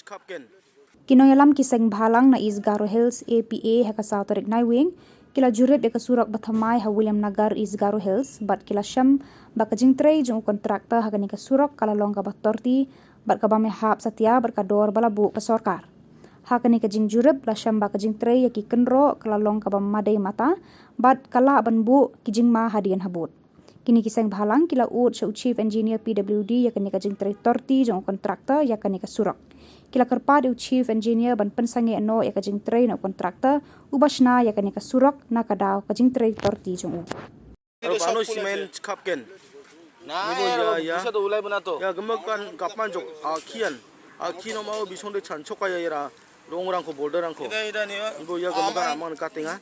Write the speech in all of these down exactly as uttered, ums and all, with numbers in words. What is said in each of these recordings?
Kapken. Kino yalam kiseng bhalang na East Garo Hills A P A ha ka saw tarik nai wing, kila jurip ya ka surok bathamai ha William Nagar East Garo Hills, bat kila shem ba ka jingtrei jong u kontrakta ha kani ka surok kala long ka ba torti, bat ka ba me hap satia, bat ka dor bala bu ka sorkar. Ha kani ka jingjurip la shem ba ka jingtrei ya ki kenro kala long ka ba madai mata, bat kala ban bu ki jingma hadian habut. Kini kiseng bhalang kila ut sha u Chief Engineer P W D ya kani ka jingtrei torti jong u kontrakta ya kani ka surok. Kila kerpat u Chief Engineer ban pensange no ya ka jingtrei no kontrakta u bashna ya kani ka surok na ka daw ka jingtrei torti jong u. Aro bano simen chikapken. Na, nibo ya, ya. Bisa do ulai bena to. Ya gemekan kapman jok akian. Aki no mau bisong de chanchok ya ira. Rongrangko, boulderrangko. Ida, ida, ni, nibo ya gemekan amang katenga.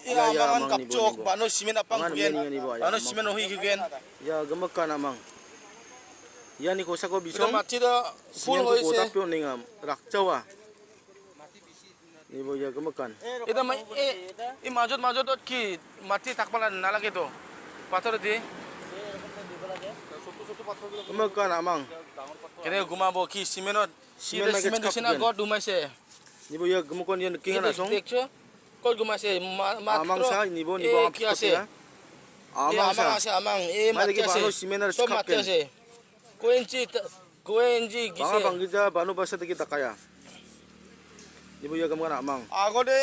Iya, ya, ya, amang kapchok, nibo, nibo. Bano simen apang kugen. Bano simen ohi kugen. Ya, gemekan amang. Ya, ni kosako bisong. Mati da full simen ko hoise. Kota pio nengam rakjawa. Nibo ya gemekan. Ida mai, eh, i majot, majot ot ki mati takpala nalage to. Pathor di. Gemekan amang. Kene guma bo ki simen ot. Simen ida na simen ke dusina chikapken. God dumai se. Nibo ya gemekan ya nikinga na song. Dekcho. Kot gumai se, ma-, matro, amang sa, nibo, nibo eh, amang kia se. Amang sa. Amang ase, amang. Eh, mai lagi matia se. Bano simen harus kapten. Sob matia se. Koenji ta-, koenji gise. Banga bangkija, bano basa tagi takaya. Nibo ya gemekan amang. Agode,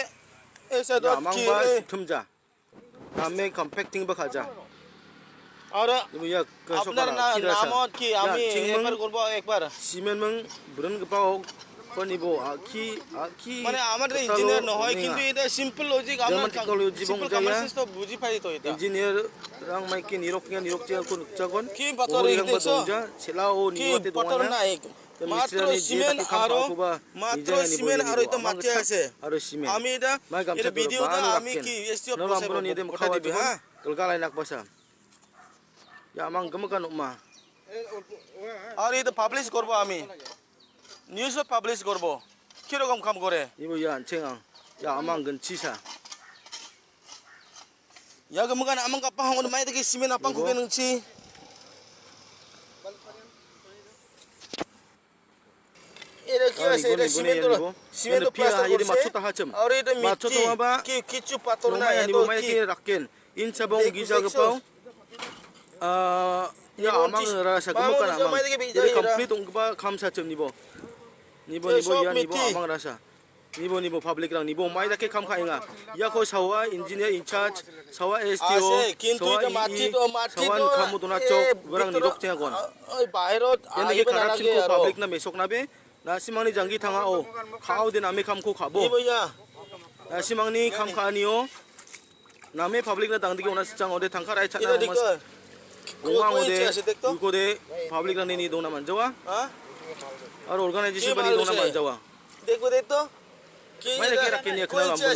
eh, sa ya, dot amang ki, ba eh. Thumja. Name campecting ba khaja. Aro, ibo ya, ke apnar sokara, na-, kira sa. Namot ki, ya, ami chingmang ekbar korbo, ekbar. Simen mang, brun gepao, kon ibo, aki, aki, mane, amar kotalo, engineer no hoi, oninga. Kintu ida simple logic, German amar technology simple bong jaya. Common sense to buji pai to ida. Engineer rang mai ki nirok ya, nirok ya, kon ukja kon. Ki pator. Ori rang ide ba so. Dongja, sela o ki niwate pator dongaya. Nai. Te matro mistri ani je simen taki kam aro, pa aku ba, matro nije ani simen boli aro nibo. Ito amang mati kecak ase. Aro simen. Ami ida, mai gamsa ida video toro da ba ami rakken. Ki S T O no pose lampuno ni dem kota khawa dibi, jukon, ha? Kelka lai nak basa. Ya amang gemekan nokma. Aro ida publish korbo ami. News ot publish korbo. Kirokom kam kore. Ibo ya ancheng ang. Ya amang genchisa. Ya, gemekan amang kapang hong mai teki simen apang kugen nungchi. Ere kia se, ere simen to, simen to plaster korse. Aro ere miti, ki, kichu pator na, ya, nibo mai teki rakken. Insa bong gija gepao. Ah, ya amang rasa gemekan amang. Jadi complete ong gepa kam sa chem nibo. Nibo, nibo, ya nibo amang rasa. Nibo, nibo public rang, nibo mai dake kam ka·enga. Iako sawa engineer in charge, sawa S T O, ase, kintu sawa ita mati E E, to, mati sawa to, kamo dona eh, chok, berang bitro, nirok chenga kon. Ah, oi, bairot, yang dake ah, karap iba singko nalagi aro. Public na mesok na be, na simangni janggi tanga o, ka·o den ame kamko ka·bo. Ibo ya. Na simangni kam ka·ani o, name public na dangdike ona sichang ode tangka rai chatna. Ida mas dika. Ronga ko ode, ase dek to? Uko de public rang ni dona manjawa. Ha? Aro organization bani dona manjawa. Dekbo de to. Mai lagi rakken ya kenal ambono.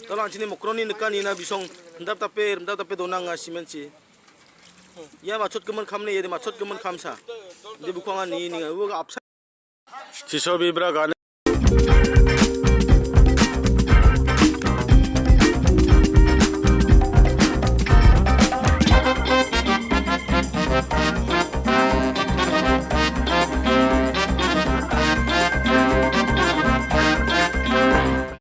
Talo anchini mokroni nikani na bisong rimdap tape, rimdap tape donang nga simen si. Ya machot kemen kamne, ya de machot kemen kamsa. De bukwang ani ninga uga apsa. Chiso bibra gane.